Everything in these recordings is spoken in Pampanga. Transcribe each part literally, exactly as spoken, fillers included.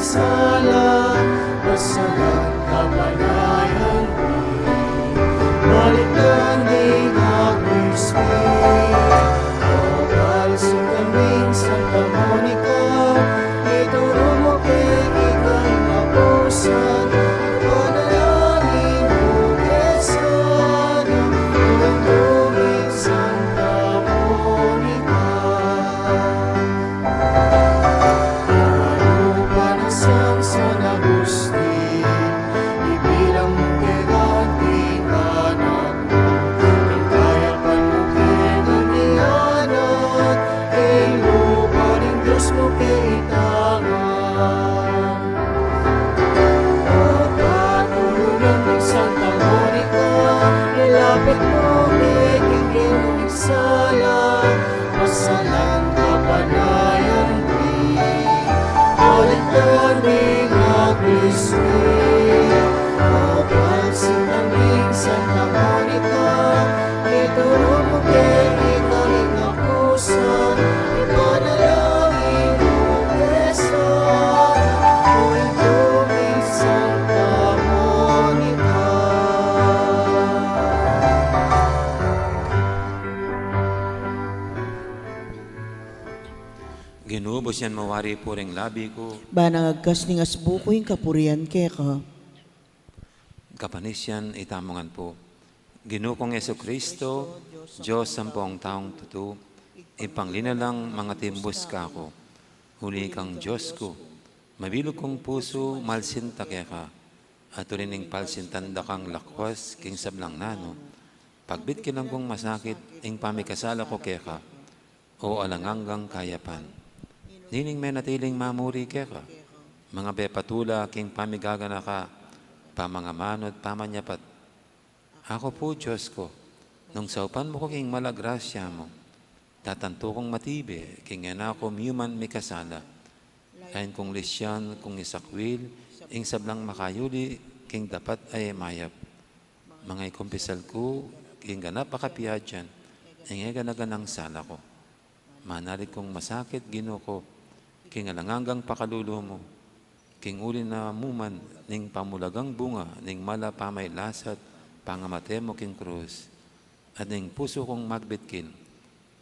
Sala, pasalan kapanayan mi. Balikdan ding agis mi. O palsitan ding Santa Monica, ituru mu ke ika ing apusan, ipanalangin mu ke sana, o Santa Monica. Kalupa nang San Agustin, ibilang mu keka ding anak mu, ing kayapan mu keng anak, ing lupa ning Dios mu keng itang. O patulunan ning Santa Monica, ilapit mu keng Ginu ing sala, pasalan kapanayan mi. Balikdan ding agis mi. O palsitan ding Santa Monica, ituru mu ke ika ing apusan, ipanalangin mu ke sana, o Santa Monica. Ginu, basian mu wari pu ring labi ku. Ban agkas ning asbu ku ing kapurian keka. Kapanisian, itamu ngan pu. Ginu kung Jesucristo, Dios ampong taung tutu, ipang linalang mangatimbus kaku. Uli kang Dios ku, mabilug kung pusu, malsinta keka, at uli ning palsintan da kang lakwas king sablang nanu, pagbitkilan kung masakit ing pamikasala ku keka, o alang anggang kayapan. Nining menatiling mamuri keka, mangapepatula king pamigaganaka, pamangamanu at pamanyapat. Aku pu, Dios ku, nung saupan mu ku king mala grasya mu, tatantu kung matibe king e na ku miyuman mikasala. Ain kung lisyan kung isakwil ing sablang makayuli king dapat a e mayap. Mangaikumpisal ku king ganap a kapiadyan ing e gana-ganang sala ku. Manalig kung masakit, Ginu ku, king alang anggang pakalulu mu, king uli na mu man ning pamulagang bunga ning mala pamailasa't pangamate mu king krus, at ning pusu kung magbitkil,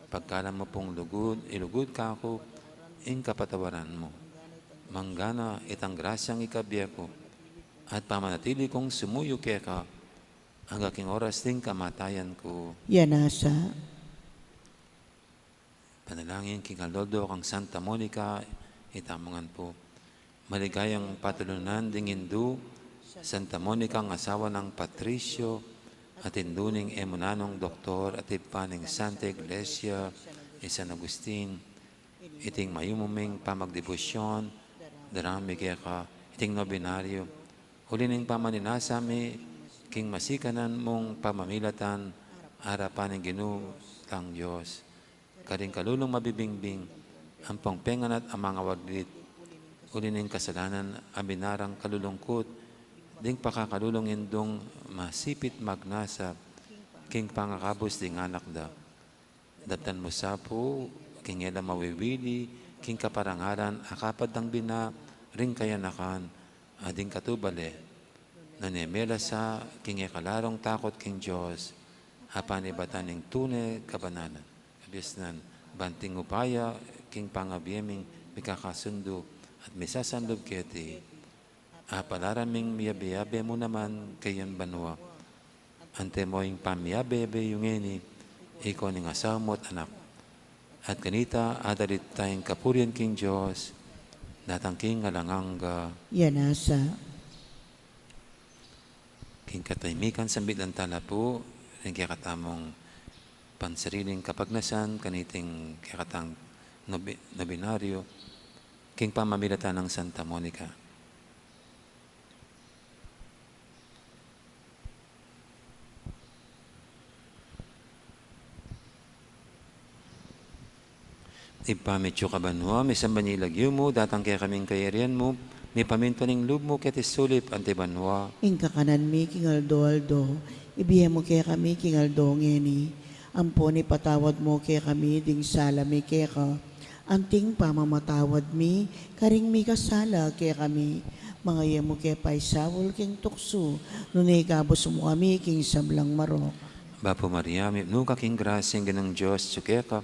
pagkalam mu pung lugud, ilugud kaku ing kapatawaran mu. Manggana itang grasyang ikabie ku, at pamanatili kung sumuyu keka, angga king oras ding kamatayan ku. Yanasa. Panalangin king aldo-aldo kang Santa Monica, itamu ngan pu. Maligayang patulunan ding indu, Santa Monica, asawa nang Patricio, at indu ning e mu nanung doktor, at ibpa ning Santa Iglesia, i San Agustin, iting mayumuming pamagdebosyon, darami keka, iting nobenaryo, uli ning pamaninasa mi, king masikanan mung pamamilatan, arapan ning Ginu tang Dios. Karing kalulung mabibingbing, ampong penganat a mangawaglit, uli ning kasalanan a binarang kalulungkut, ding pakakalulung indung masipit magnasa, king pangakabus ding anak da. Daptan mu sa pu, king e la mawiwili, king kaparangalan a kapad dang bina, ring kayanakan, a ding katubale. Nune me la sa, king e kalarung takut king Dios, a panibatan ning tune kabanalan. Kabiasnan, banting upaya, king pangabie ming mikakasundu, at misasanlub keti. Apalaran ming miyabe-yabe mu naman kayang banua. Antimo ing pamiyabe-yabe yu ngeni, iko ning asawa mu at anak. At kanita, adalit taya ing kapurian king Dios, datang king alang angga. Yanasa. King katahimikan, sambilan tala pu, ring kekatamung pansariling kapagnasan, kaniting kekatang nobi-, nobinaryo, king pamamilatan nang Santa Monica. Ibpa mi atsu ka banua, misamban ya ing lagyu mu, datang kekami ing kayarian mu, mipamintuan ing lub mu keti sulip anti banua. Ing kakanan mi king aldo-aldo, ibie mu kekami king aldo ngeni. Ampon ipatawad mu kekami ding sala mi keka, Anting pamamatawad mi karing mikasala kekami, manga e mu ke paisaul king tuksu, nune ikabus mu kami king sablang marok. Bapu Maria, mipnu ka king grasya, ing Ginung Dios atyu keka,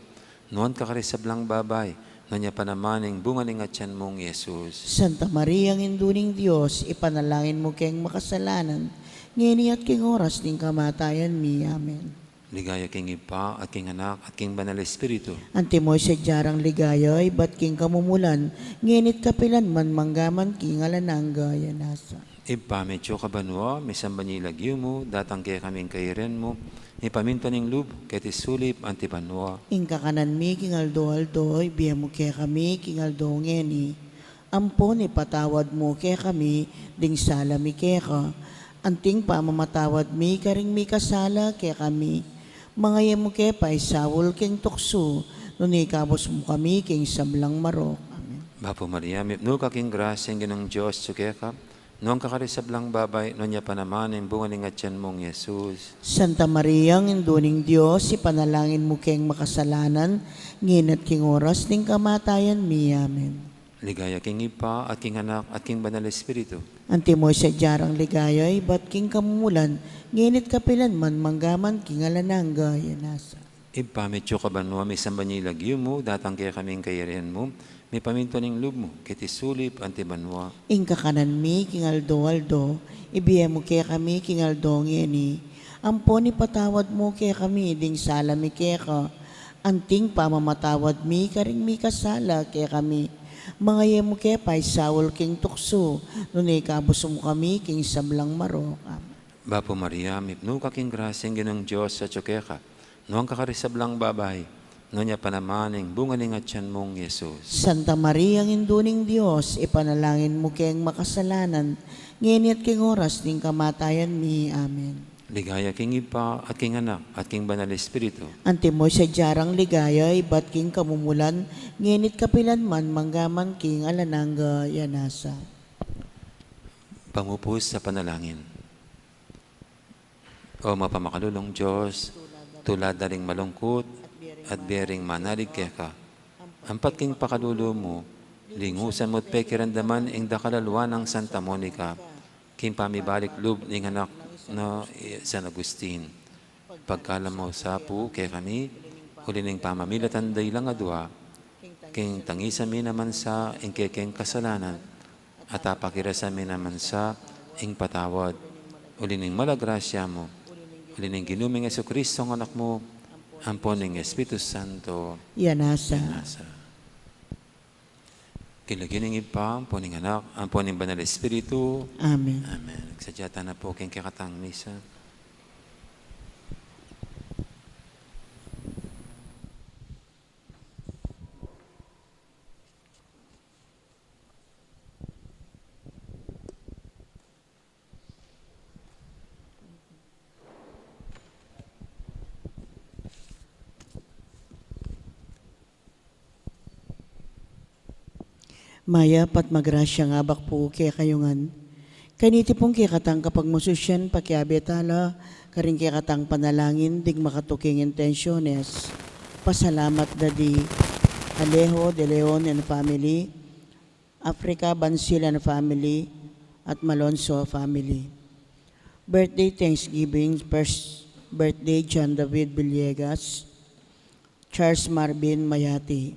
nuan ka karing sablang babai, nuan ya pa naman ing bunga ning atian mung Jesus. Santa Maria, Indu ning Dios, ipanalangin mu keng makasalanan, ngeni at king oras ning kamatayan mi. Amen. Ligaya king Ibpa, at king Anak, at king Banal Espiritu. Antimo ing sadya rang ligaya, ibat king kamumulan, ngeni't kapilan man, manggaman king alang angga. Amen. Ibpa mi atsu ka banua, misamban ya ing lagyu mu, datang kekami ing kayarian mu, mipamintuan ing lub mu, keti sulip anti banua. Ing kakanan mi king aldo-aldo, ibie mu kekami king aldo ngeni. Ampon ipatawad mu kekami ding sala mi keka, anting pamamatawad mi karing mikasala kekami. Manga e mu ke paisaul king tuksu, nune ikabus mu kami king sablang marok. Amen. Bapu Maria, mipnu ka king grasya, ing Ginung Dios atyu keka, nuan ka karing sablang babai, nuan ya pa naman ing bunga ning atian mung Jesus. Santa Maria, Indu ning Dios, ipanalangin mu keng makasalanan, ngeni at king oras ning kamatayan mi. Amen. Ligaya king Ibpa, at king Anak, at king Banal Espiritu. Antimo ing sadya rang ligaya, ibat king kamumulan, ngeni't kapilan man, manggaman king alang angga. Amen. Ibpa mi atsu ka banua, misamban ya ing lagyu mu, datang kekami ing kayarian mu, mipamintuan ing lub mu, keti sulip anti banua. Ing kakanan mi king aldo-aldo, ibie mu kekami king aldo ngeni. Ampon ipatawad mu kekami ding sala mi keka, anting pamamatawad mi karing mikasala kekami. Manga e mu ke paisaul king tuksu, nune ikabus mu kami king sablang marok. Amen. Bapu Maria, mipnu ka king grasya, ing Ginung Dios atyu keka, nuan ka karing sablang babai, nuan ya pa naman ing bunga ning atian mung Jesus. Santa Maria, Indu ning Dios, ipanalangin mu keng makasalanan, ngeni at king oras ning kamatayan mi. Amen. Ligaya king Ibpa, at king Anak, at king Banal Espiritu. Antimo ing sadya rang ligaya, ibat king kamumulan, ngeni't kapilan man, manggaman king alang angga. Amen. Pamupus a panalangin. O mapamakalulung Dios, tulad da ring malungkut at bie ring manalig keka, ampat king pakalulu mu, lingusan mu't pekiramdaman ing dakal a lua nang Santa Monica, king pamibalik lub ning anak na San Agustin. Pagkalub mu sa pu kekami, uli ning pamamilatan da ilang adua, king tangisan mi naman sa ing kekeng kasalanan, at apakirasan mi naman sa ing patawad, uli ning mala grasya mu, uli ning Ginu ming Jesucristo, Anak mu, ampon ning Espiritu Santo. Amen. Amen. King lagyu ning Ibpa, ampon ning Anak, ampon ning Banal Espiritu. Amen. Amen. Magsadya tana pu king kekatang misa. Mayap at magrasyang abak pu kekayu ngan. Kaniti pung kekatang kapagmasusian, pakiabe tala karing kekatang panalangin ding makatuking intensiones. Pasalamat da di Alejo de Leon and family, Africa Bansil and family, at Malonzo family. Birthday thanksgiving, first birthday John David Villegas, Charles Marvin Mayati.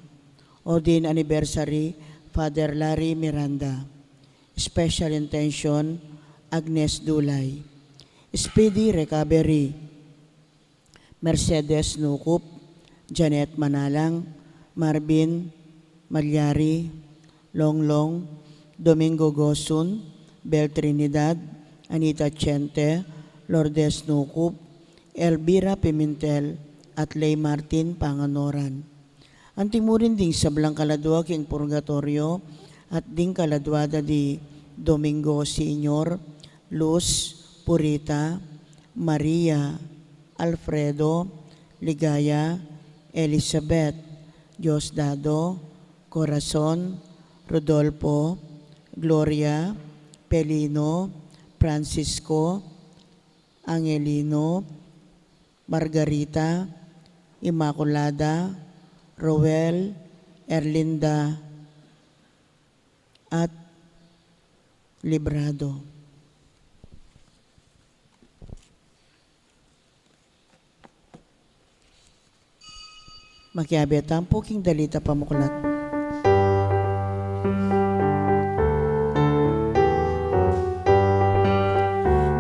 Ordained anniversary, Father Larry Miranda. Special intention, Agnes Dulay. Speedy recovery, Mercedes Nukup, Janet Manalang, Marvin Malyari, Longlong, Domingo Gosun, Bel Trinidad, Anita Chente, Lourdes Nukup, Elvira Pimentel, at Lay Martin Panganoran. Anti mu rin ding sablang kaladua king purgatoryo, at ding kaladua da di Domingo Senior, Luz, Purita, Maria, Alfredo, Ligaya, Elizabeth, Diosdado, Corazon, Rodolfo, Gloria, Pelino, Francisco, Angelino, Margarita, Inmaculada, Roel, Erlinda at Librado. Makiabe tamu pu king dalit a pamuklat.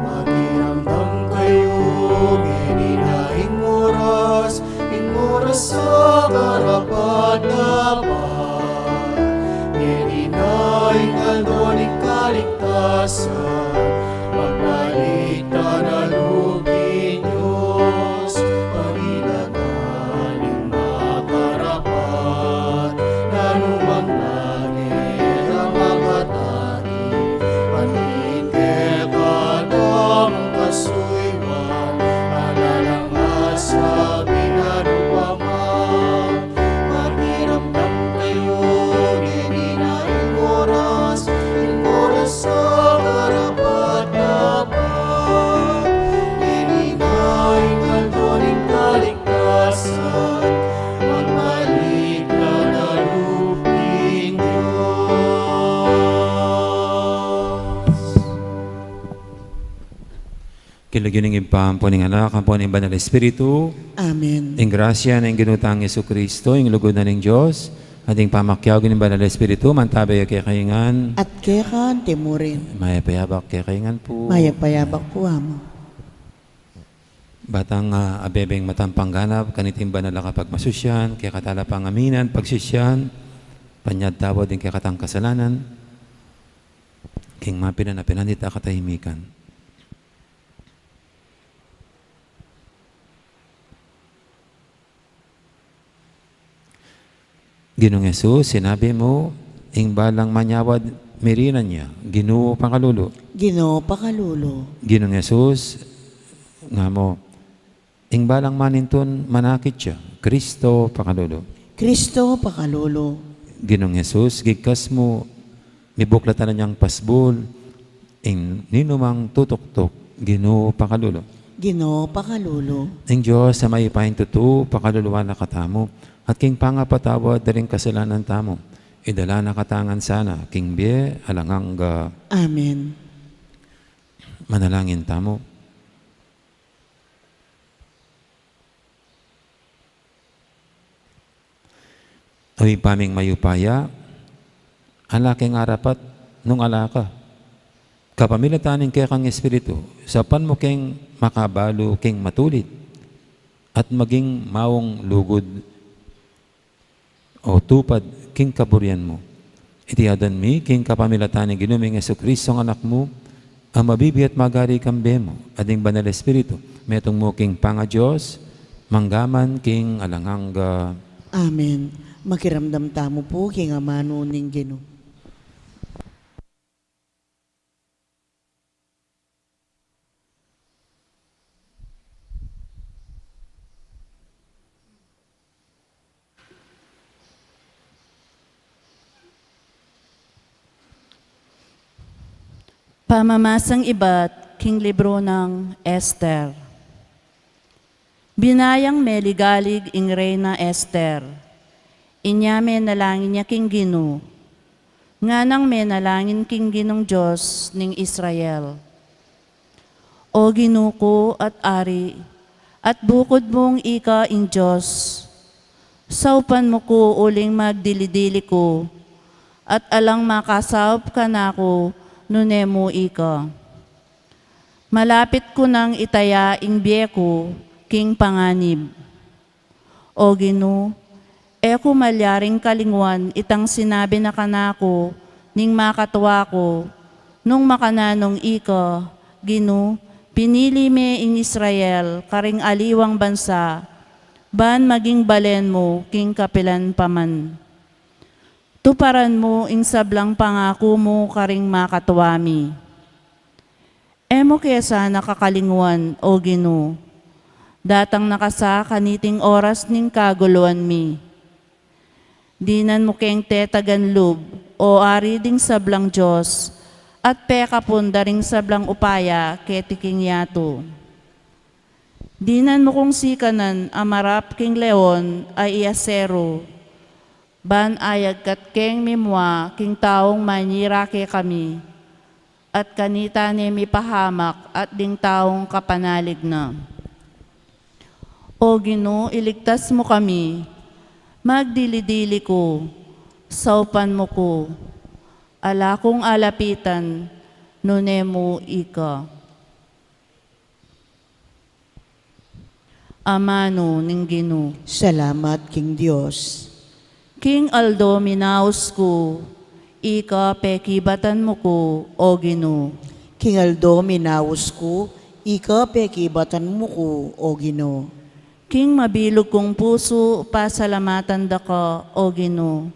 Makiramdam kayu, ngeni na ing oras, ing oras a karapat-dapat, ngeni na ing aldo ning kaligtasan, magbalik tana lub king Dios, pangilagan ing makarapat, nanu mang lage a makataki, panit kekatamung kasuyuan, ala nang asabi nanu pa man. Makiramdam kayu, ngeni na ing oras, ing oras a karapat-dapat, ngeni na ing aldo ning kaligtasan, magbalik tana lub king Dios. King lagyu ning Ibpa, ampo ning Anak, ampo ning Banal Espiritu. Amen. Ing grasya ning Ginu tang Jesucristo, ing lugud na ning Dios, at ing pamakiabe ning Banal Espiritu, mantabe ya kekayu ngan. At keka naman murin. Mayap a yabak kekayu ngan pu. Mayap a yabak pu, Ama. Ba tang, ah, abebeng matampang ganap kaniting banal a kapagmasusyan, kekatang pangaminan, pagsisian, panyatawad ning kekatang kasalanan, king mapilan a pinandit a katahimikan. Ginung Jesus, sinabi mu, ing balang manyawad mirinan ya, Ginu, pakalulu. Ginu, pakalulu. Ginung Jesus, ngamu, ing balang manintun manakit ya, Kristo, pakalulu. Kristo, pakalulu. Ginung Jesus, gigkas mu, mibuklatan na yang pasbul, ing ninumang tutuktuk, Ginu, pakalulu. Ginu, pakalulu. Ing Dios a mayupayang tutu, pakaluluan na katamu, at king pangapatawad da ring kasalanan tamu, idala na katamu ngan sana king bie alang angga. Amen. Manalangin tamu. O Ibpa ming mayupaya, ala keng arapat nung ala ka. Kapamilatan ning kekang Espiritu, saupan mu keng makabalu king matulid at maging maung lugud o tupad king kaburian mu. Iti aduan mi king kapamilatan ning Ginu ming Jesucristo a Anak mu, a mabibie at magari kambe mu, at ning Banal Espiritu, metung mu king pangaDios, mangga man king alang angga. Amen. Makiramdam tamu pu king amanu ning Ginu. Pamamasang ibat king libru nang Ester. Binayang meligalig ing Reyna Ester. Inya menalangin ya king Ginu. Nganang menalangin king Ginung Dios ning Israel. O Ginu ku at Ari, at bukud mung ika ing Dios, saupan mu ku uling magdili-dili ku, at alang makasaup kanaku nune mu ika. Malapit ku nang itaya ing bie ku king panganib. O Ginu, e ku malyaring kalingwan itang sinabi na kanaku ning makatua ku, nung makananung ika, Ginu, pinili me ing Israel karing aliwang bansa, ban maging balen mu king kapilan pa man. Tuparan mu ing sablang pangaku mu karing makatua mi. E mu ke sana kakalingwan, O Ginu, datang na ka sa kaniting oras ning kaguluan mi. Dinan mu keng tetagan lub, O Ari ding sablang Dios, at pekapun da ring sablang upaya keti king yatu. Dinan mu kung sikanan a marap king leon a i aseru, Ban ayagkat keng mimua king taung manira kekami, at kanita ne mipahamak at ding taung kapanalig na. O Ginu, iligtas mu kami, magdili-dili ku, saupan mu ku, ala kung alapitan, nune mu ika. Amanu ning Ginu. Salamat king Dios. King aldo minaus ku, ika pekibatan mu ku, o Ginu. King aldo minaus ku, ika pekibatan mu ku, o Ginu. King mabilug kung pusu, pasalamatan da ka, o Ginu.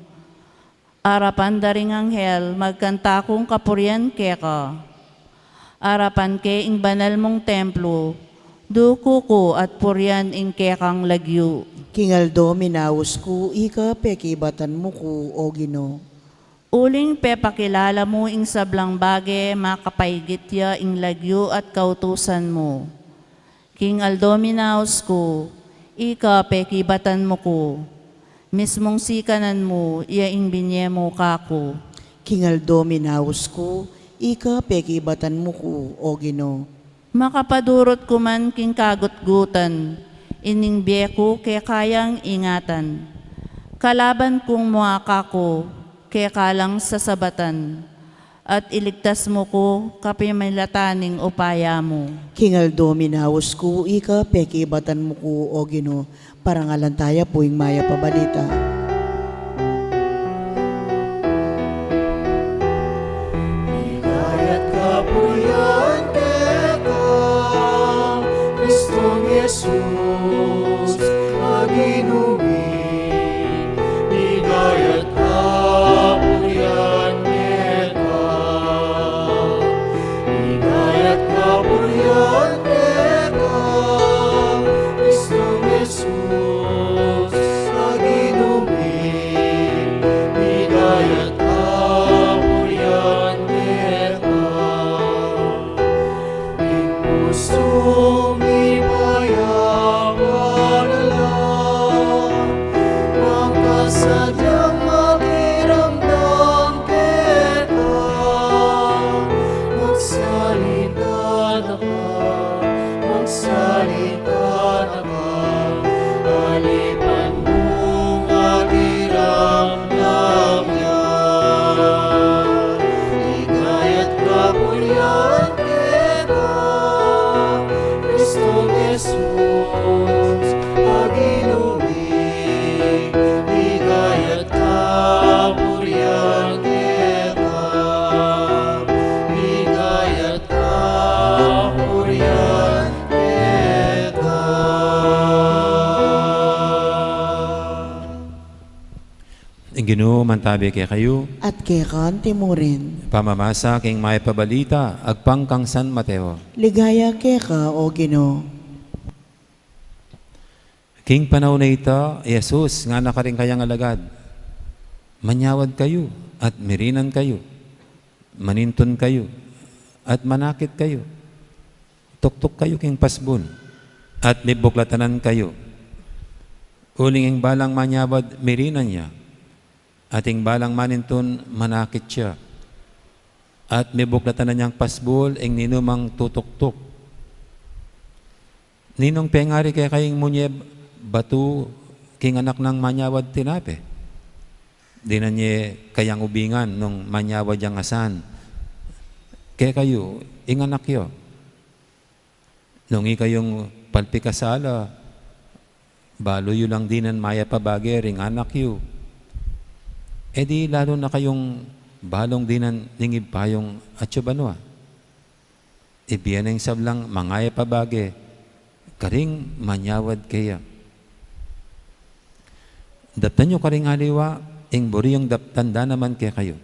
Arapan da ring anghel, magkanta kung kapurian keka. Arapan ke ing banal mung templo, duku ku at purian ing kekang lagyu. King aldo minaus ku, ika pekibatan mu ku, o Ginu. Uling pepakilala mu ing sablang bage, makapaigit ya ing lagyu at kautusan mu. King aldo minaus ku, ika pekibatan mu ku. Mismung sikanan mu, iya ing binye mu kaku. King aldo minaus ku, ika pekibatan mu ku, o Ginu. Makapadurut ku man king kagutgutan, ining bie ku keka yang ingatan. Kalaban kung mua kaku, keka lang sasabatan. At iligtas mu ku kapamilatan ning upaya mu. King aldo minaus ku, ika pekibatan mu ku, o Ginu. Parangalan taya pu ing Mayap a Balita. Ligaya at kapurian keka, Kristong Jesus, a Ginu mi. Ligaya at kapurian keka. Ligaya at kapurian keka, Kristong Jesus, a Ginu mi. Ligaya at kapurian keka. Ing pusung mayap a lala, makasadyang makiramdam keka. Magsalita na ka, magsalita na ka, alipan mung makiramdam ya. Ligaya at kapurian keka, Kristong Jesus, a Ginu mi. Ligaya at kapurian keka, ligaya at kapurian keka. Ing Ginu mantabi kekayu. At keka antimurin. Pamamasa king Mayap a Balita agpang kang San Mateo. Ligaya keka, o Ginu. King panaun a ita, i Jesus ngana karing kayang alagad, manyawad kayu at mirinan kayu, manintun kayu at manakit kayu. Tuktuk kayu king pasbul, at mibuklatanan kayu. Uling ing balang manyawad, mirinan ya, at ing balang manintun, manakit ya, at mibuklatanan yang pasbul ing ninumang tutuktuk. Ninung pengari kekayu ing munye batu king anak nang manyawad tinape? Dinan ye kayang ubingan nung manyawad yang asan kekayu ing anak yu? Nung ikayung palpikasala, balu yu lang dinan mayap a bage ring anak yu, e di lalu na kayung balung dinan ning Ibpa yung atsu banua. Ibie na ing sablang mangayap a bage karing manyawad keya. Daptan yu karing aliwa ing buri yung daptan da naman kekayu.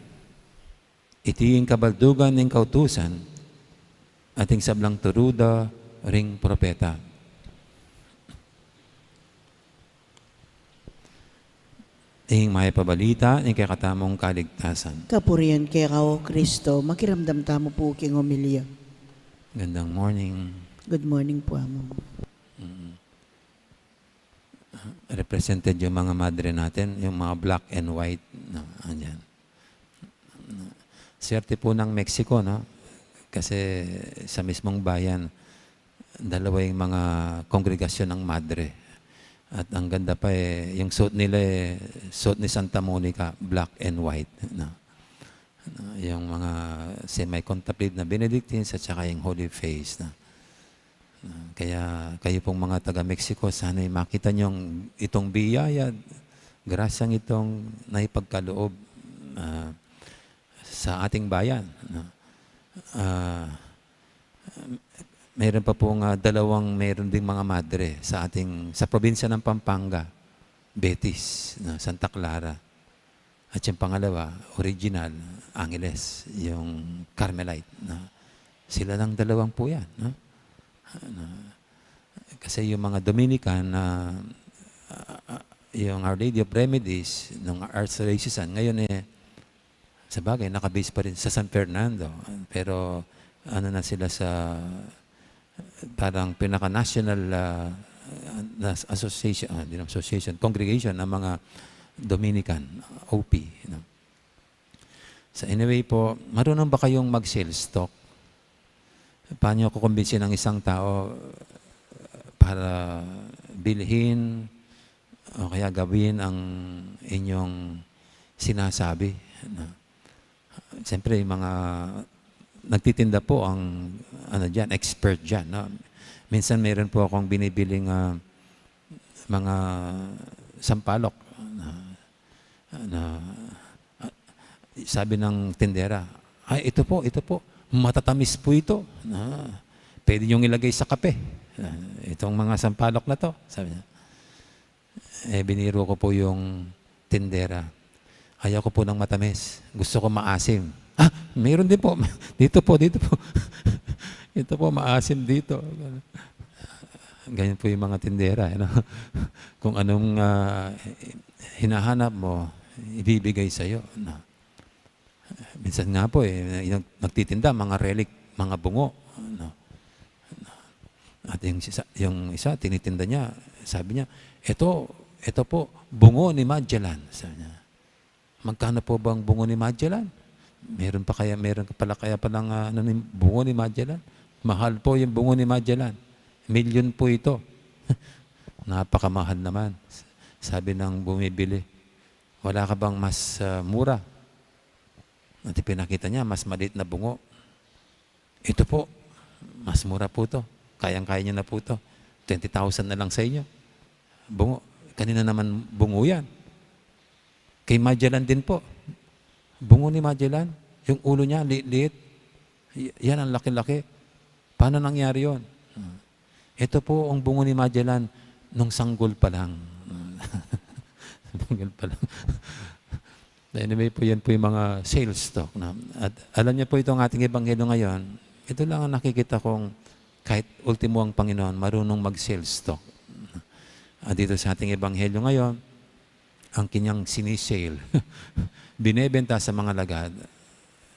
Iti ing kabaldugan ning kautusan at ing sablang turu da ring propeta. Ing mayap a balita ning kekatamung kaligtasan. Kapurian keka, O Kristo. Makiramdam tamu pu king homilya. Gandang morning. Good morning pu, Among. Mm. Represented yung mga madre natin, yung mga black and white, no, andyan. Swerte po ng Mexico, no? Kasi sa mismong bayan, dalawa yung mga kongregasyon ng madre. At ang ganda pa eh, yung suot nila eh, suot ni Santa Monica, black and white, no? Ano, yung mga semi-contemplative na Benedictines at saka yung Holy Face, no? Ah, kaya kayo pong mga taga Mexico, sana'y makita niyong itong biyaya, grasyang itong naipagkaloob, ah, sa ating bayan, no? Ah, meron pa pong, ah, dalawang meron ding mga madre sa ating, sa probinsya ng Pampanga, Betis, no, Santa Clara. At yung pangalawa, original, Angeles, yung Carmelite, no? Sila lang dalawang po yan, no? Ano, kasi yung mga Dominican, ah, ah, ah, yung Our Lady of Remedies, nung Archdiocese, ngayon eh, sa bagay, nakabase pa rin sa San Fernando. Pero ano na sila sa parang pinaka-national, ah, na association, ah, di naman association, congregation ng mga Dominican, O P, no? So anyway po, marunong ba kayong mag-sales talk? Paano nyo kukumbinsin ang isang tao para bilhin o kaya gawin ang inyong sinasabi, no? Siyempre, yung mga nagtitinda po ang, ano diyan, expert diyan, no? Minsan meron po akong binibiling, ah, mga sampalok na, na, ah, sabi ng tindera, "Ay, ito po, ito po, matatamis po ito. Na, pwede niyong ilagay sa kape. Ah, itong mga sampalok na 'to," sabi niya. Eh, biniro ko po yung tindera. "Ayaw ko po ng matamis. Gusto ko maasim." "Ah, meron din po. Dito po, dito po. Ito po, maasim dito." Ganyan po yung mga tindera, eh, no? Kung anong, ah, hinahanap mo, ibibigay sa'yo, no? Minsan nga po, eh, yung nagtitinda, mga relic, mga bungo, no? At yung isa, yung isa, tinitinda niya, sabi niya, "Ito, ito po, bungo ni Magellan," sabi niya. "Magkano po bang bungo ni Magellan? Meron pa kaya, meron pala kaya palang, ah, ano, ni, bungo ni Magellan? Mahal po yung bungo ni Magellan. Milyon po ito." Napakamahal naman. Sabi ng bumibili, "Wala ka bang mas, ah, mura?" At ipinakita niya, mas maliit na bungo. "Ito po, mas mura po 'to. Kayang-kaya niyo na po 'to. Twenty thousand na lang sa inyo. Bungo, kanina naman bungo 'yan. Kay Magellan din po. Bungo ni Magellan, yung ulo niya, li-, liit. Y-, yan ang laki-laki. Paano nangyari 'yon?" "Ito po ang bungo ni Magellan nung sanggol pa lang." Sanggol pa lang. Anyway po, yan po yung mga sales talk, no? At alam niyo po, itong ating ebanghelyo ngayon, ito lang ang nakikita kong kahit ultimo ang Panginoon, marunong mag-sales talk. At dito sa ating ebanghelyo ngayon, ang kanyang sinisale, binebenta sa mga lagad,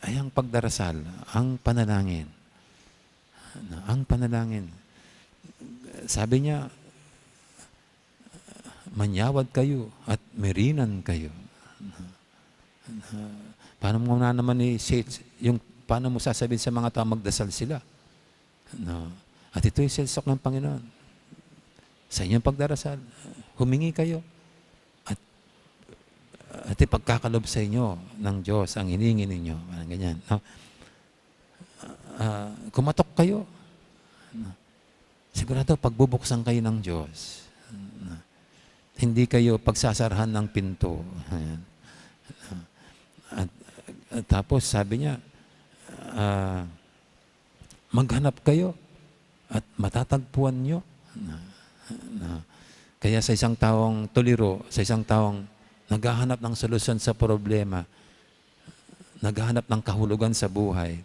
ay ang pagdarasal, ang panalangin. Na ang panalangin. Sabi niya, "Manyawad kayo at merinan kayo." Paano mo na naman i-, yung, paano mo sasabihin sa mga tao magdasal sila? No. At ito'y sales talk ng Panginoon. Sa inyong pagdarasal, humingi kayo. At, at ipagkakaloob sa inyo ng Diyos ang hiningi ninyo. Parang ganyan, no? Ah, kumatok kayo. Sigurado, pagbubuksan kayo ng Diyos. Hindi kayo pagsasarahan ng pinto. Ayan. At, at tapos, sabi niya, ah, "Maghanap kayo at matatagpuan nyo." Na, na, kaya sa isang taong tuliro, sa isang taong naghahanap ng solusyon sa problema, naghahanap ng kahulugan sa buhay,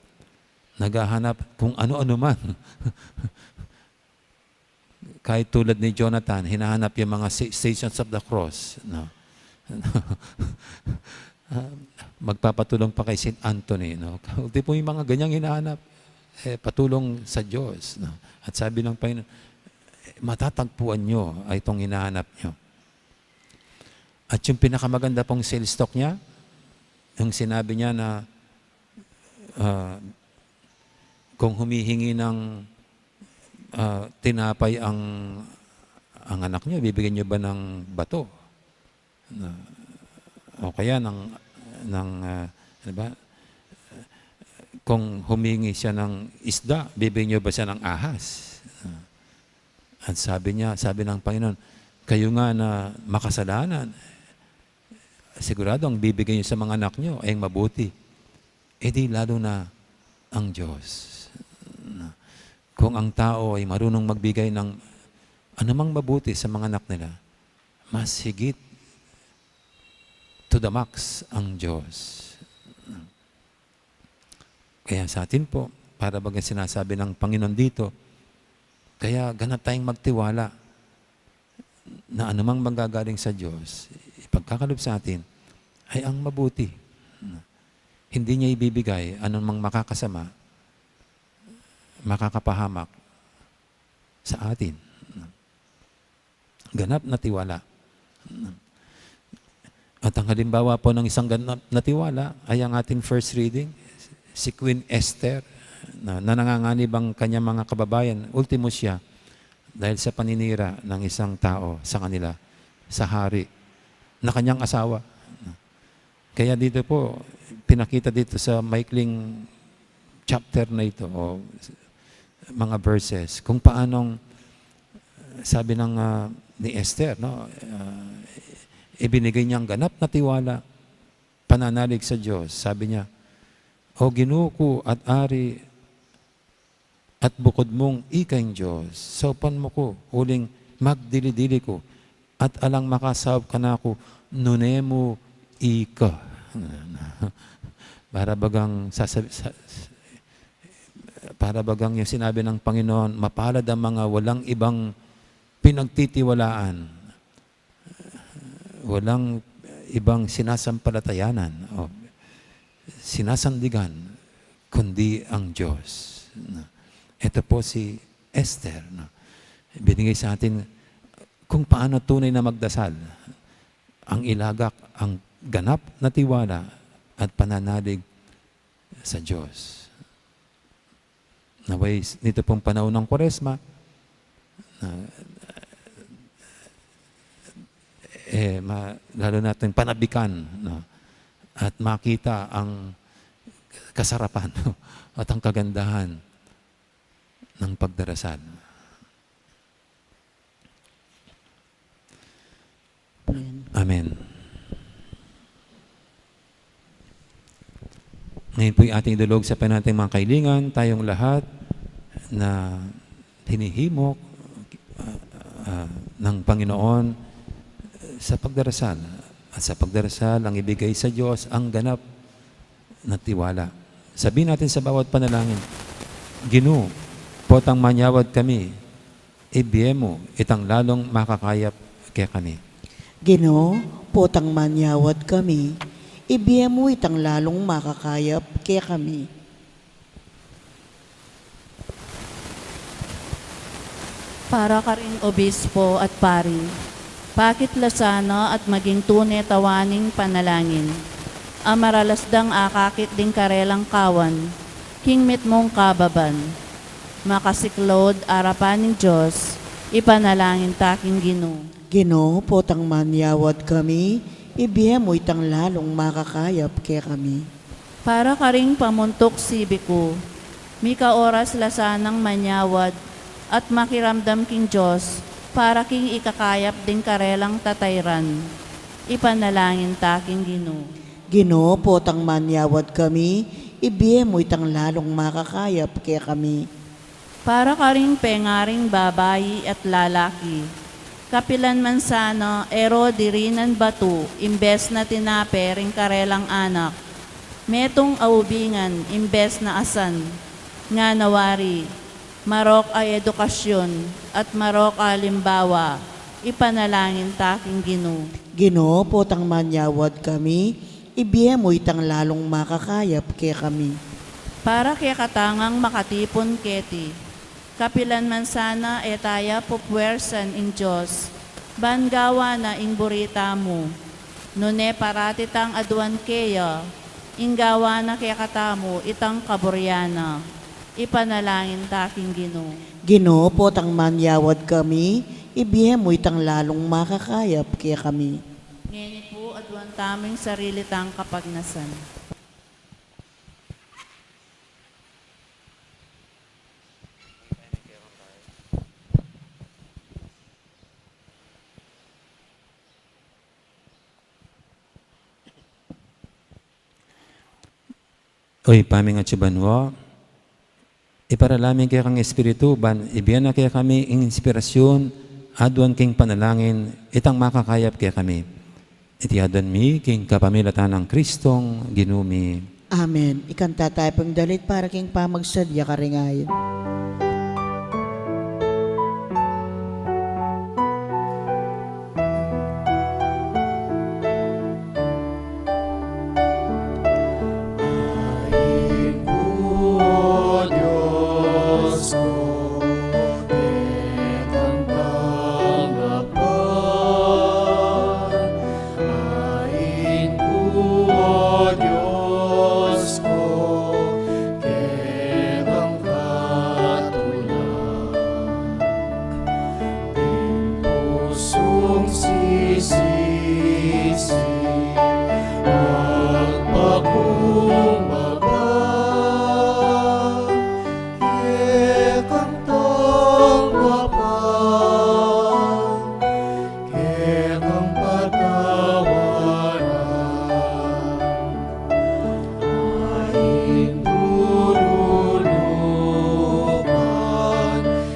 naghahanap kung ano-ano man. Kahit tulad ni Jonathan, hinahanap yung mga sa-, Stations of the Cross, no? Ah, magpapatulong pa kay Saint Anthony, no? Ultimo yung mga ganyang hinahanap, eh, patulong sa Diyos, no? At sabi ng Panginoon, "Matatagpuan nyo ay itong hinahanap nyo." At yung pinakamaganda pong sales talk niya, yung sinabi niya na, ah, kung humihingi ng, ah, tinapay ang, ang anak niyo, bibigyan niyo ba ng bato? Na, o kaya ng, ng, ah, ano ba? Kung humingi siya ng isda, bibigyan niyo ba siya ng ahas? At sabi niya, sabi ng Panginoon, "Kayo nga na makasalanan, sigurado ang bibigay niyo sa mga anak niyo ay ang mabuti." E di lalo na ang Diyos. Kung ang tao ay marunong magbigay ng anumang mabuti sa mga anak nila, mas higit to the max ang Diyos. Kaya sa atin po, para bagang sinasabi ng Panginoon dito, kaya ganap tayong magtiwala na anumang manggagaling sa Diyos, ipagkakaloob sa atin, ay ang mabuti. Hindi niya ibibigay anumang makakasama, makakapahamak sa atin. Ganap na tiwala. At ang halimbawa po ng isang ganap na tiwala ay ang ating first reading, si Queen Esther, na, na nanganganib ang kanyang mga kababayan. Ultimo siya dahil sa paninira ng isang tao sa kanila, sa hari na kanyang asawa. Kaya dito po, pinakita dito sa maikling chapter na ito, o mga verses, kung paanong, sabi ng, ah, ni Esther, no, ah, ibinigay niyang ganap na tiwala, pananalig sa Diyos. Sabi niya, "O Ginoo ku at Ari, at bukud mung ika ing Dios, saupan mu ku, uling magdili-dili ku, at alang makasaup kanaku, nune mu ika." Para bagang sasab-, sa-, para bagang yung sinabi ng Panginoon, "Mapalad ang mga walang ibang pinagtitiwalaan." Walang ibang sinasampalatayanan o sinasandigan kundi ang Diyos. Ito po si Esther, no? Binigay sa atin kung paano tunay na magdasal, ang ilagak, ang ganap na tiwala at pananalig sa Diyos. Naway, nito pong panahon ng Kwaresma, na, eh, ma-, lalo nating panabikan, no? At makita ang kasarapan, no? At ang kagandahan ng pagdarasal. Amen. Amen. Ngayon po'y ating idulog sa panalangin mga kailingan, tayong lahat na hinihimok, ah, ah, ng Panginoon sa pagdarasal. At sa pagdarasal, ang ibigay sa Diyos ang ganap na tiwala. Sabihin natin sa bawat panalangin, "Ginu, potang manyawad kami, ibie mu itang lalung makakayap kekami." Ginu, potang manyawad kami, ibie mu itang lalung makakayap kekami. Para karing obispo at pari, pakit la sana at maging tune tawaning panalangin a maralas dang akakit ding karelang kawan king mitmung kababan. Makasiklaud arapan ning Dios, ipanalangin ta king Ginu. Ginu, potang manyawad kami, ibie mu itang lalung makakayap kekami. Para karing pamuntuk sibiku, mika oras la sanang manyawad at makiramdam king Dios para king ikakayap ding karelang tatayran. Ipanalangin ta king Ginu. Ginu, potang manyawad kami, ibie mu itang lalung makakayap kekami. Para karing pengaring babai at lalaki, kapilan man sana e ro dirinan batu imbes na tinape ring karelang anak, metung a ubingan imbes na asan, ngana wari, marok a edukasyun at marok a alimbawa, ipanalangin ta king Ginu. Ginu, potang manyawad kami, ibie mu itang lalung makakayap kekami. Para kekatang makatipun keti, kapilan man sana e taya pupuwersan ing Dios, ban gawan na ing buri tamu, Nune parati tang aduan keya, ing gawa na kekatamu itang kaburian na. Ipanalangin ta king Ginu. Ginu, potang manyawad kami, ibie mu itang lalung makakayap kekami. Ngeni pu, aduan tamu ing sarili tang kapagnasan. O Ibpa mi atsu ka banua, iparala mi keka ing Espiritu, ban ibie na kekami ing inspirasyun, aduan king panalangin, itang makakayap kekami. Iti aduan mi king kapamilatan nang Kristong Ginu mi. Amen. Ikanta tayu pung dalit para king pamagsadya karing ayin. Ain ku, O Dios ku, kekang tanggapan. Ain ku, O Dios ku, kekang katulan. Ing pusung sisisi, magpakumbaba, kekang tanggapan, kekang patawaran. Ain durulukan,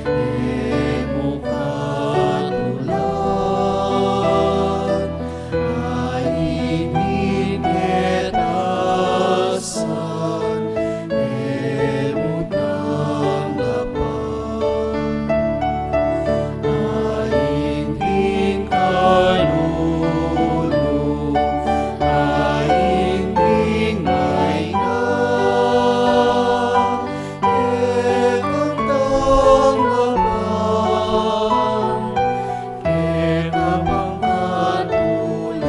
e mu katulan. Ain miketasan, e mu tanggapan. Ain ding kalulu, ain ding maina, kekang tanggapan, keka pang katulan.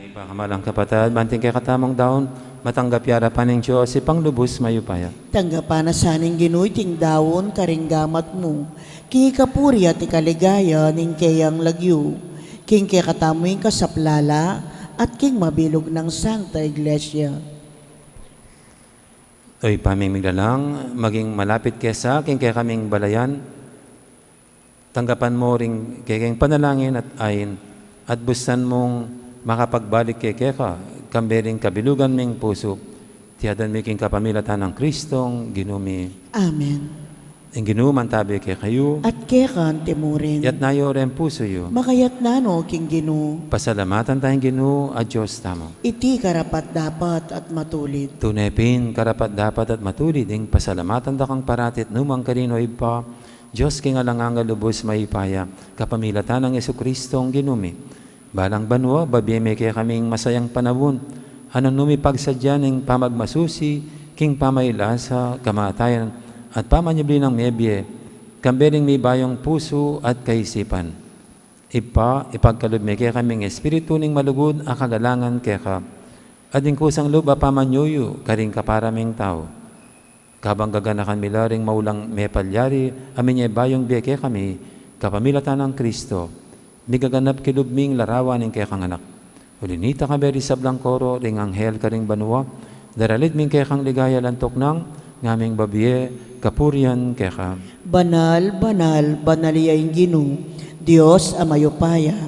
Ibpa, kamalan kapatad, banting kekatamung daun, matanggap ya arapan ning Dios, Ibpang lubus mayupaya. Tanggapan na sa ning Ginu iting daun karing gamat mu, king ikapuri at ikaligaya ning keyang lagyu, king kekatamu ing kasaplalan, at king mabilug nang Santa Iglesia. O Ibpa ming miglalang, maging malapit ke sa king kekaming balayan, tanggapan mu ring kekeng panalangin at ain, at bustan mung makapagbalik ke keka, kambe ring kabilugan ming pusu, iti aduan mi king kapamilatan nang Kristong Ginu mi. Amen. Ing Ginu mantabi kekayu. At keka naman murin. Itas yu ring pusu yu. Makaitas no king Ginu. Pasalamatan taya ing Ginu a Dios tamu. Iti karapat-dapat at matulid. Tune pin karapat-dapat at matulid ing pasalamatan da kang parati at nu man karin, O Ibpa, Dios king alang angga, lubus mayupaya, kapamilatan nang Jesukristong Ginu mi. Balang banua, babie me kekaming masayang panaun, a nung nu mi pagsadyan ing pamagmasusi king pamailasa, kamatayan, at pamanyubli nang mebie, kambe ring mibayung pusu at kaisipan. Ibpa, ipagkalub me kekaming espiritu ning malugud a kagalangan keka, at ing kusang lub a pamanyuyu karing kapara ming tau. Kabang gaganakan mi la ring maulang mepalyari a minyebayung bie kekami, kapamilatan nang Kristo, migaganap king lub ming larawan ing kekang Anak. Uli nita, kambe ring sablang koro ring anghel karing banua, daralit mi ing kekang ligaya, lantuk nang ngaming babie kapurian keka. Banal, banal, banal ya ing Ginu, Dios a mayupaya.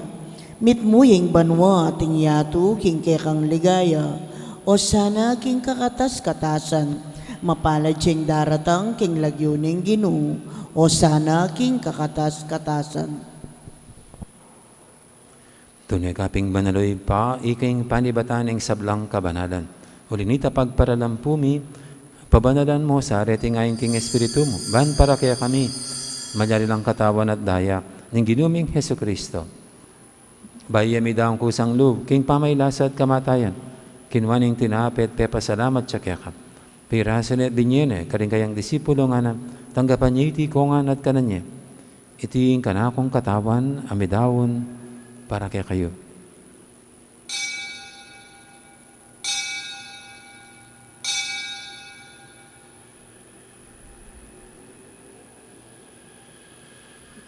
Mitmu ya ing banua at ing yatu king kekang ligaya. Osana king kakatas-katasan. Mapalad ya ing daratang king lagyu ning Ginu. Osana king kakatas-katasan. Tune ka pin banal, O Ibpa, ika ing panibatan ning sablang kabanalan. Uli nita, pagparalampu mi, pabanalan mu sa reting ain king Espiritu mu, ban para kekami, Malyari lang katawan at daya ning Ginu ming Jesucristo. Bayu ya midaun kusang lub king pamagkasakit at kamatayan, kinua ne ing tinape at pepasalamat ya keka. Pirasu ne at binye ne karing kayang disipulo, ngana, tanggapan ye iti kongan at kanan ye. Iti ing kanakung katawan a midaun para kekayu.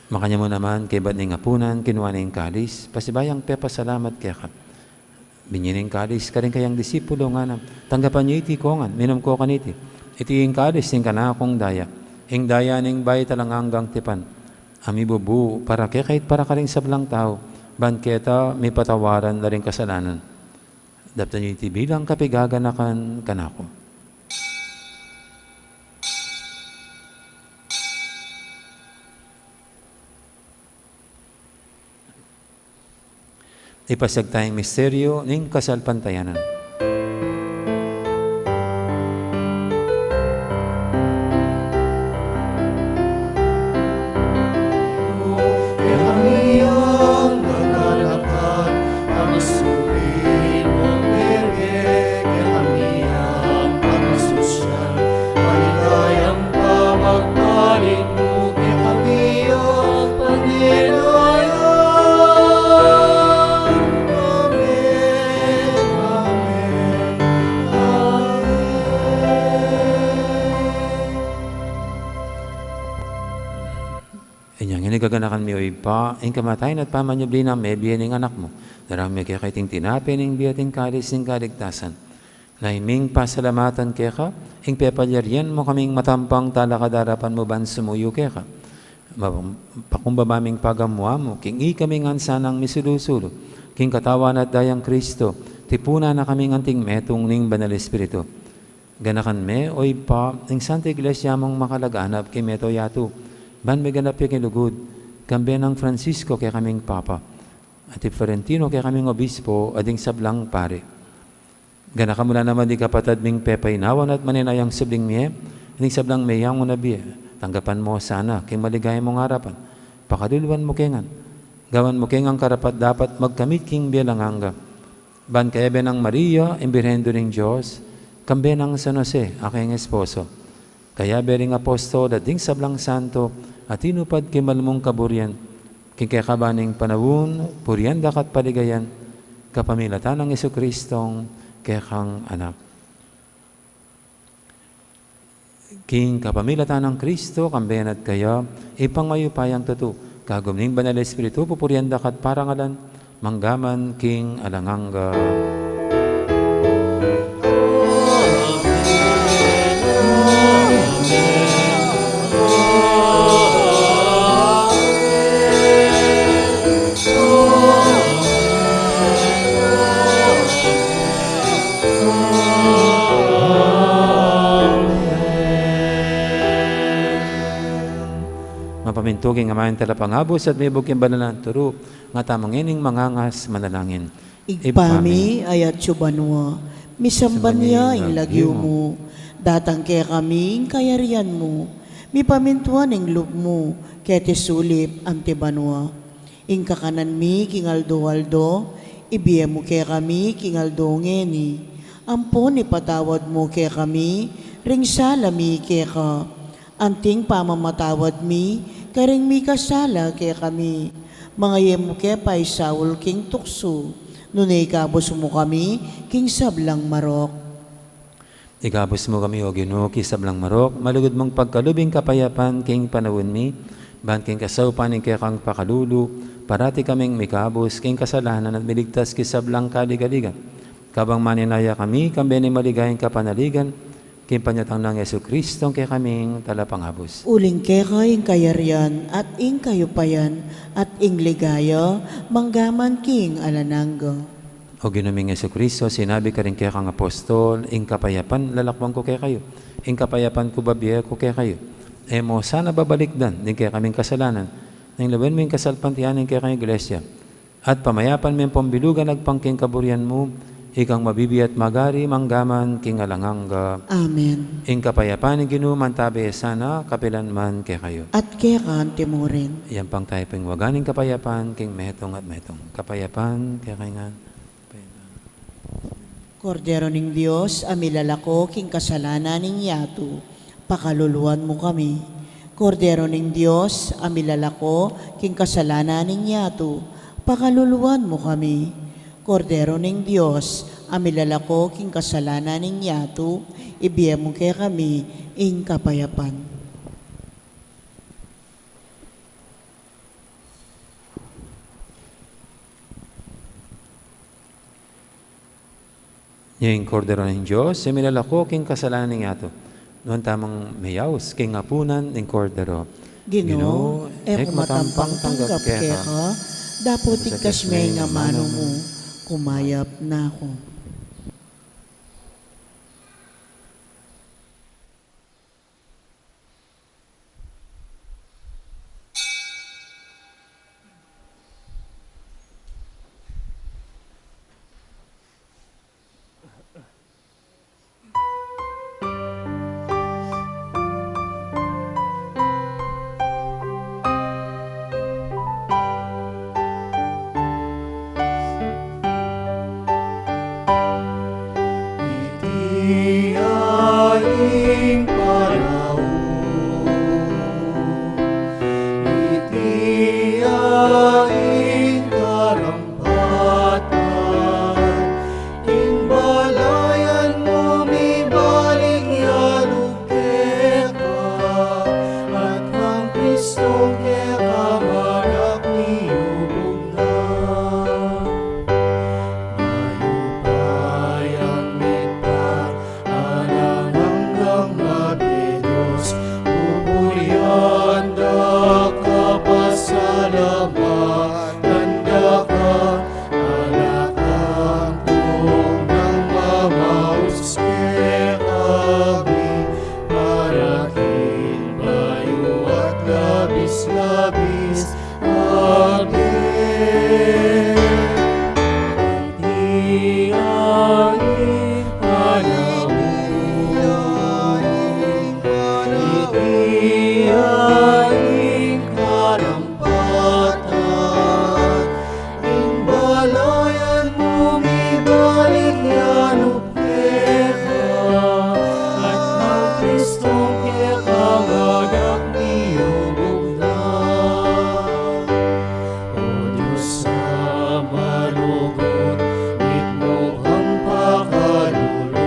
Makanyan mu naman, kaybat ning apunan, kinua ne ing kalis, pasibayu yang pepasalamat keka. Binye ne ing kalis karing kayang disipulo, ngana, tanggapan ye iti kongan, minum ko kaniti. Iti ing kalis ning kanakung daya, ing daya ning bayu at alang anggang tipan, a mibubu para kekayu at para karing sablang tau, ban keta mipatawaran la ring kasalanan. Daptan ye iti bilang kapaganakan kanaku. Ipasiag taya ing misteryu ning kasalpantayanan. Inya ngeni, gaganakan mi, o Ibpa, ing kamatayan at pamanyubli nang mebie ning Anak mu. Daraun mi keka iting tinape ning bie at ing kalis ning kaligtasan. Naining pasalamatan keka ing pepalyarian mu kaming matampang talakad king arapan mu ban sumuyu keka. Ma-, pakumbaba ming pagamu-amu king ikami ngan sanang misulu-sulu king katawan at dayang Kristo, tipunan na kaming anting metung ning Banal Espiritu. Ganakan me, o Ibpa, ing Santa Iglesia mung makalaganap king mabilug a yatu, ban miganap ya king lugud, kambe nang Francisco kekaming Papa, at i Florentino kekaming Obispo, at ding sablang pari. Ganakan mu la naman ding kapatad ming pepainawan at manenayang subling mie, ding sablang meyangu na bie, tanggapan mu sana king maligaya mung arapan, pakaluluan mu ke ngan, gawan mu ke ngan karapat-dapat magkamit king bie alang angga. Ban kayabe nang Maria, ing Birhen Indu ning Dios, kambe nang San Jose, a kayang esposo, kayabe ring apostol at ding sablang santo a tinupad king mal mung kaburian, king kekaban ning panaun, purian da ka at paligayan, kapamilatan nang Jesucristong kekang Anak. King kapamilatan nang Kristo, kambe na at kaya, Ibpang mayupayang tutu, kagum ning Banal Espiritu, pupurian da ka at parangalan, mangga man king alang angga. Mapamintu king Ama ing Talapangabus at mibug king banal a turu, nga tamu ngening mangangas manalangin. Ibpa mi, a atsu ka banua, misamban ya ing lagyu mu, datang kekami ing kayarian mu, mipamintuan ing lub mu, keti sulip anti banua. Ing kakanan mi king aldo-aldo, ibie mu kekami king aldo ngeni. Ampon ipatawad mu kekami ring sala mi keka, anting pamamatawad mi karing mikasala kekami. Manga e mu ke paisaul king tuksu, nune ikabus mu kami king sablang marok. Ikabus mu kami, O Ginu, king sablang marok, malugud mung pagkalub ing kapayapan king panaun mi, ban king kasaupan ning kekang pakalulu, parati kaming mikabus king kasalanan at miligtas king sablang kaligaligan. Kabang manenaya kami, kambe ning maligayang kapanaligan, king panyatang nang Jesucristo, kekaming Talapangabus. Uling keka ing kayarian, at ing kayupayan, at ing ligaya, mangga man king alang angga. O Ginu ming Jesucristo, sinabi ka karing kekang apostol, ing kapayapan lalakwan ku kekayu, ing kapayapan ku bibie ku kekayu. E mu sana babalikdan ding kekaming kasalanan, nune lawen mu ing kasalpantayanan ning kekang Iglesia, at pamayapan me ampon bilugan agpang king kaburian mu, Ikang mabibie at magari mangga man king alang angga. Amen. Ing kapayapan ning Ginu mantabe sana kapilan man kekayu. At keka antimurin. Yan pang tayo ping waga ning kapayapan king metung at metung. Kapayapan kekayu ngan. Kordero ning Dios, a milalako king kasalanan ning yatu, pakaluluan mu kami. Kordero ning Dios, a milalako king kasalanan ning yatu, pakaluluan mu kami. Kordero ning Dios, a milalako king kasalanan ning yatu, ibie mu kekami ing kapayapan. Nya ing Kordero ning Dios, a milalako king kasalanan ning yatu. Nuan tamung meyaus king apunan ning Kordero. Ginu, e ku matampang tanggap keka, dapot igkas me ing amanu mu, kumayap na ku. Iti ya ing panaun, iti ya ing karampatan, ing balayan mu mibalik ya lub keka, at kang Kristong keka anak miyubug na. Mayupayang mitpar, alang anggang mabie Dios, pupurian da ka, pasalamatan da ka, ala kang tungnang mamaus kekami, para king bayu at labis-labis a bie. Iti ya ing panaun, iti ya ing karampatan, ing balayan mu mibalik ya lub keka, at kang Kristong keka anak miyubug na. O Dios a malugud, mitmu kang pakalulu,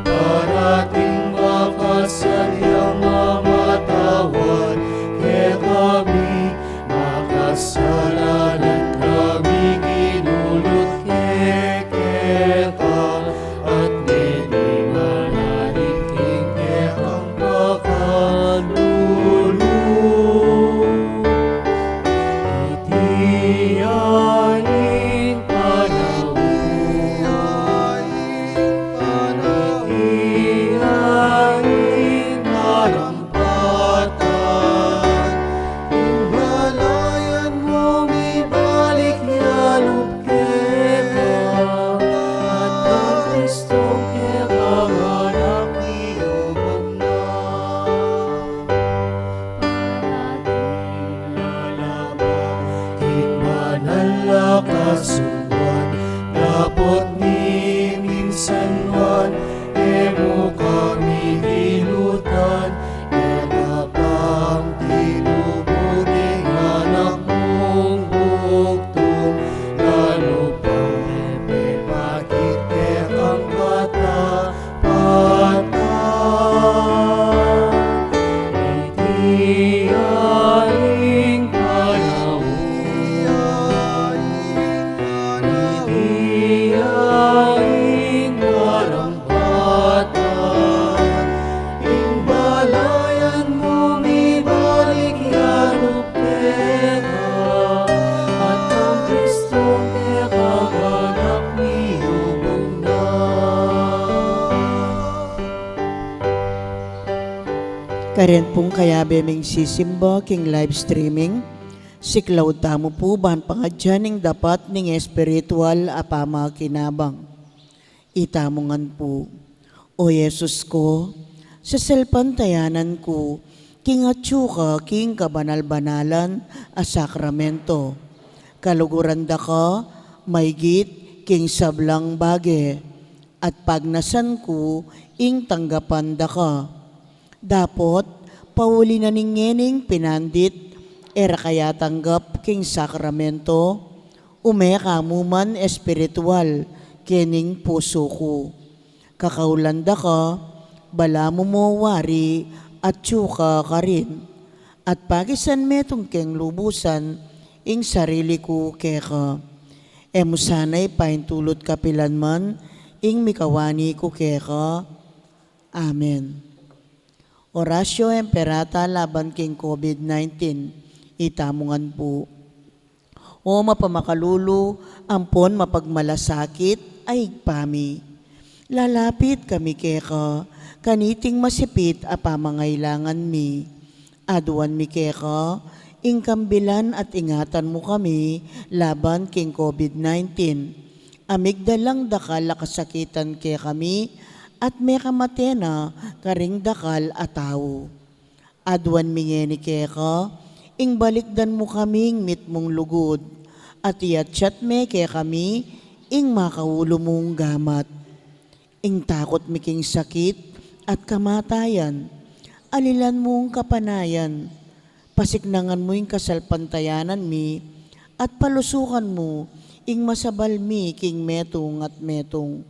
para atin makasadyang mamatawad kekami, makasalanan kami, kinulut keka, at medi manalig king kekang pakalulu. Iti ya ing panaun, iti ya ing karam patan, ing balayan mu mibalik ya lub keka, at kang Kristong kekang anak miyubug na. Parating lalabang king banal a kasunduan, dapot ni minsan man e mu kami dinutan, e ka pang tinubu ding anak mung bugtung, lalu pang e pepakit kekang katapatan. Iti ya ing panaun, iti ya ing karam patan, ing balayan mu mibalik ya lub keka, at kang Kristong kekang anak miyubug na. Karin pung kayabe ming sisimba king live streaming, siklaud tamu pu ban pangadyan ing dapat ning espiritual a pamakinabang. Itamu ngan pu. O Jesus ku, sasalpantayanan ku king atyu ka king kabanal-banalan a sakramento. Kaluguran da ka maygit king sablang bage, at pagnasan ku ing tanggapan da ka. Dapot, pauli na ning ngening pinandit, e ra ka ya tanggap king sakramento, ume ka mu man espiritual kening pusu ku. Kakaulan da ka, balamu mo wari atyu ka karin, at pakisan metung keng lubusan ing sarili ku keka. E mu sana ipaintulut kapilan man ing mikawani ku keka. Amen. Oratio Imperata laban king COVID nineteen. Itamu ngan pu. O mapamakalulu ampon mapagmalasakit a Ibpa mi, lalapit kami keka kaniting masipit a pamangailangan mi. Aduan mi keka ing kambilan at ingatan mu kami laban king COVID nineteen. A migdalang dakal a kasakitan kekami at mekamate na karing dakal a tau. Aduan mi ngeni keka ing balikdan mu kaming mitmung lugud, at iatyat me kekami ing makaulu mung gamat. Ing takut mi king sakit at kamatayan, alilan mung kapanayan, pasiknangan mu ing kasalpantayanan mi, at palusukan mu ing masabal mi king metung at metung.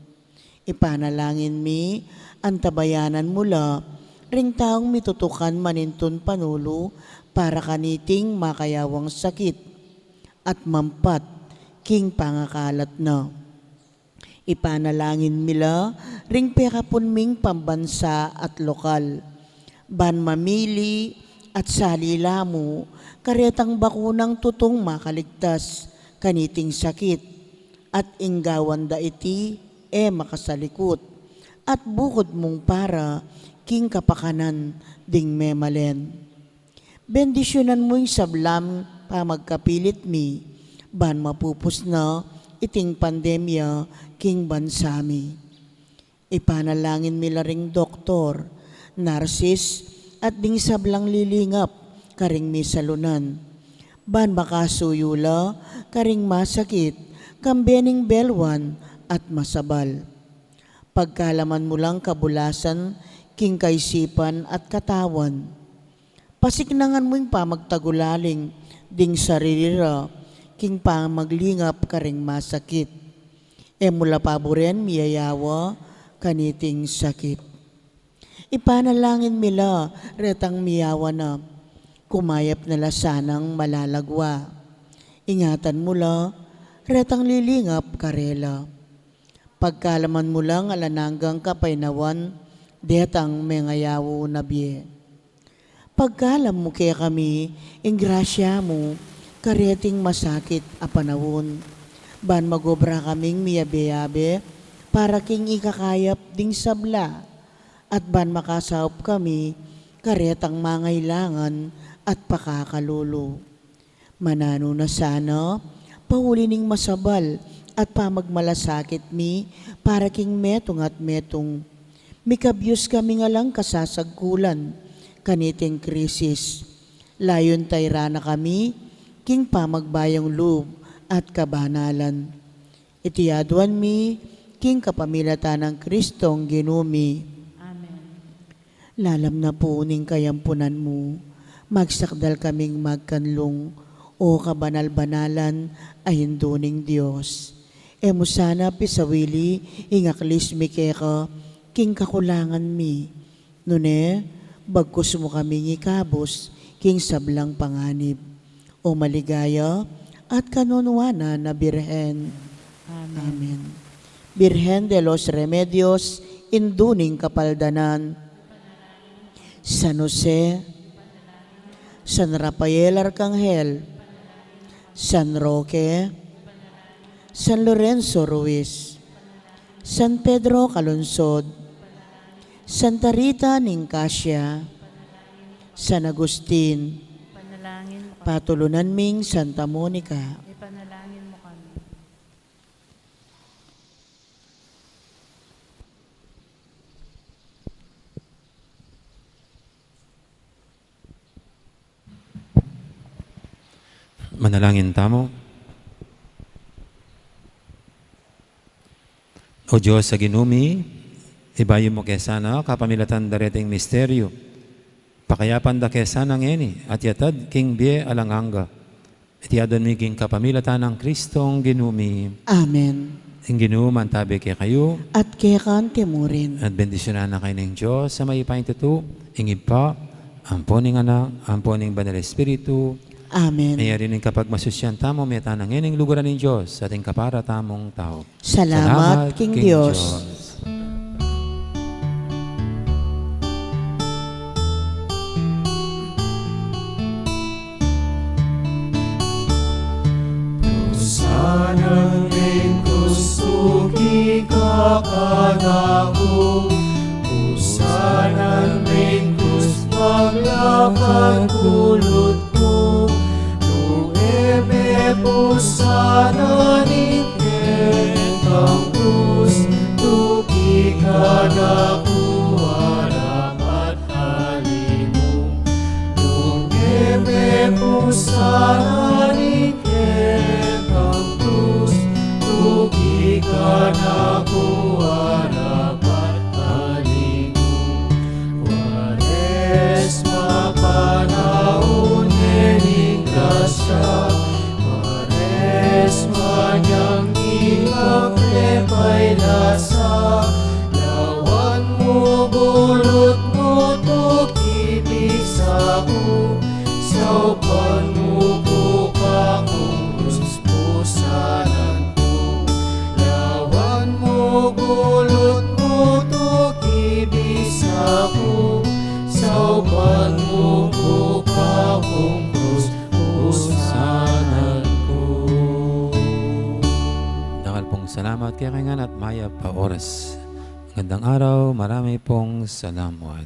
Ipanalangin mi, antabayanan mu la ring taung mitutukan manintun panulu para kaniting makayawang sakit at mampat king pangakalat na. Ipanalangin mi la ring pekapun ming pambansa at lokal, ban mamili at sali la mu karetang bakunang tutung makaligtas kaniting sakit, at ing gawan da iti e makasalikut, at bukud mung para king kapakanan ding memalen. Bendisyunan mu ing sablang pamagkapilit mi, ban mapupus na iting pandemya king bansa mi. Ipanalangin mi la ring doktor, narsis, at ding sablang lilingap karing misalunan, ban makasuyu la karing masakit, kambe ning belwan at masabal. Pagkalaman mu lang kabulasan king kaisipan at katawan. Pasiknangan mu ing pamagtagulaling ding sarili ra king pamaglingap karing masakit. E mu la paburen miyayawa kaniting sakit. Ipanalangin mi la retang miyawa na, kumayap na la sanang malalagwa. Ingatan mu la retang lilingap karela. Pagkalaman mu lang alang anggang kapaynawan detang mengayaw na bie. Pagkalam mu kekami ing grasya mu kareting masakit a panaun, ban magobra kaming miyabe-yabe para king ikakayap ding sabla, at ban makasaup kami karetang mangailangan at pakakalulu. Mananu na sana, pauli ning masabal at pamagmalasakit mi para king metung at metung, mikabyus kami ngan lang kasasagkulan kaniting krisis. Layun tayran na kami king pamagbayung lub at kabanalan. Iti aduan mi king kapamilatan nang Kristong Ginu mi. Amen. Lalam na pu ning kayampunan mu, magsakdal kaming magkanlung, o kabanal-banalan a Indu ning Dios. E mu sana pisawili ing aklis mi keka king kakulangan mi. Nune, bagkus mu kaming ikabus king sablang panganib, o maligaya at kanunuanan a Birhen. Amen. Amen. Birhen de los Remedios, Indu ning Kapaldanan, San Jose, San Rafael Arcangel, San Roque, San Lorenzo Ruiz, San Pedro Calungsod, Santa Rita ning Cascia, San Agustin, Ipanalangin mo kami. Patulunan ming Santa Monica. Ipanalangin mo kami. Manalangin tamu. O Dios a Ginu mi, ibayu mu ke sana kapamilatan da reting misteryu, pakayapan da ke sana ngeni at yatad king bie alang angga. Iti adwan mi king kapamilatan nang Kristong Ginu mi. Amen. Ing Ginu mantabi kekayu. At keka mu rin. At bendisyunan na kayu ning Dios a mayupaya king tutu, ing Ibpa, ampo ning Anak, ampo ning Banal Espiritu. Amen. Mayari ning kapagmasusyan tamu, meta na ngeni ing lugud ning Dios, at ing kapara tamung tau. Salamat king Dios. Sana ning Kristu kikakanaku, sana ning Kristu maglakad kulut ku, nung e me pu sana ning kekang Kristu kikanaku, arapat alimu, nung e me pu sana ning kekang Kristu kikanaku, arapat alimu. Kuaresma, panaun ne ning grasya, Kuaresma, nyang ipapre pay lasa, lawan mu gulut mu tu kibisa ku, saupan mu ku kakung krus pusanan ku. Lawan mu gulut mu tu kibisa ku, saupan mu ku kakung krus pusanan ku. Dakal pung salamat kekayu ngan at mayap a oras. Magandang araw, marami pung salamat.